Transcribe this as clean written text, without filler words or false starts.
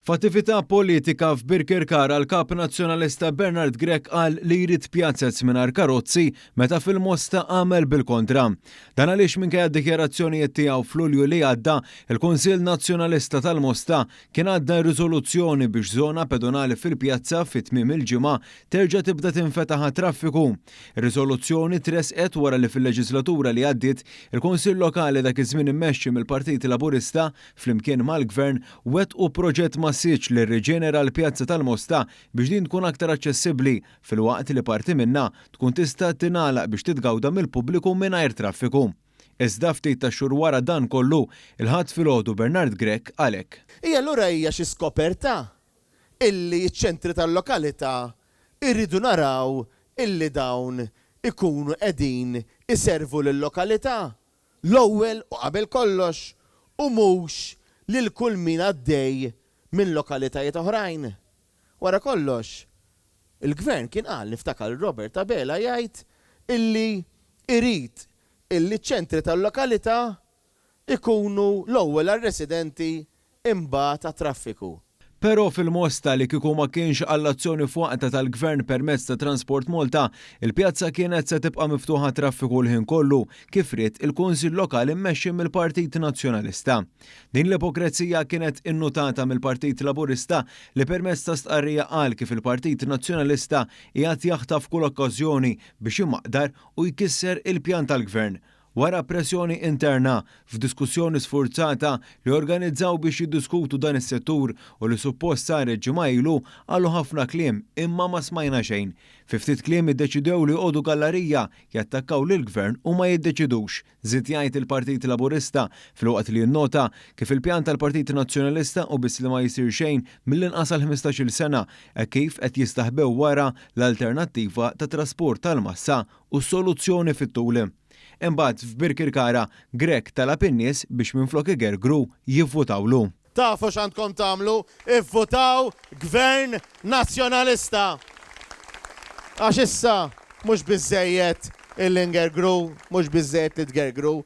F'attività politika f'Birkirkara l-Kap Nazzjonalista Bernard Grech qal li jrid pjazez mingħajr karozzi meta fil-Mosta għamel bil-kontra. Dan għaliex minkejja d-dikjarazzjonijiet tiegħu f'Lulju li għadda, il-Kunsill Nazzjonalista tal-Mosta kien għadda riżoluzzjoni biex żona pedonali fil-pjazza fi tmiem il-ġimgħa terġa' tibda tinfetaħ għat-traffiku. Ir-riżoluzzjoni tressqet wara li fil-leġislatura li għaddiet, il-Kunsill Lokali dak iż-żmien immexxi mill-Partit Laburista flimkien mal-Gvern, wettqu proġett massiċ li rriġenera l-Pjazza tal-Mosta biex din tkun aktar aċċessibbli filwaqt li parti minnha tkun tista' tingħalaq biex titgawda mill-pubbliku mingħajr traffiku. Iżda ftit tax-xhur wara dan kollu, il-Ħadd filgħodu Bernard Grech qal hekk. Hija allura hija xi skopertà illi ċ-ċentri tal-lokalità irridu naraw illi dawn ikunu qegħdin iservu lil-lokalità l-ewwel u qabel kollox u mhux lil kull min għaddej minn lokalitajiet oħrajn. Wara kollox, il-Gvern kien qal, niftakar lil Robert Abela jgħid illi jrid illi ċ-ċentri tal-lokalità ikunu l-ewwel għar-residenti imbagħad għat-traffiku. Però fil-Mosta li kieku ma kienx għall-azzjoni f'waqtha tal-Gvern permezz ta' Transport Malta, il-pjazza kienet se tibqa' miftuħa għat-traffiku l-ħin kollu, kif ried il-Kunsill Lokali mmexxi mill-Partit Nazzjonalista. Din l-ipokrezija kienet innutata mill-Partit Laburista li permezz ta' stqarrija qal kif il-Partit Nazzjonalista qiegħed jaħtaf kull okkażjoni biex imaqdar u jkisser il-pjan tal-Gvern Wara pressjoni interna, f'diskussjoni sfurzata li organizzaw biex jiddiskutu dan is-settur u li suppost saret ġimgħa ilu, qalu ħafna kliem imma ma smajna xejn. Fi ftit kliem iddeċidew li joqogħdu gallarija, jattakkaw lill-Gvern u ma jiddeċidux, żied jgħid il-Partit Laburista filwaqt li jinnota kif il-pjan tal-Partit Nazzjonalista hu biss li ma jsir xejn mill-inqas għal 15-il sena hekk kif qed jistaħbew wara l-alternattiva ta' trasport tal-massa u soluzzjoni fit-tul. Imbagħad f'Birkirkara, Grech talab in-nies biex minflok igergru, jivvutawlu. Tafu x'għandkom tagħmlu, ivvutaw Gvern Nazzjonalista! Għax issa mhux biżżejjed illi ngergru, mhux biżżejjed li tgergru.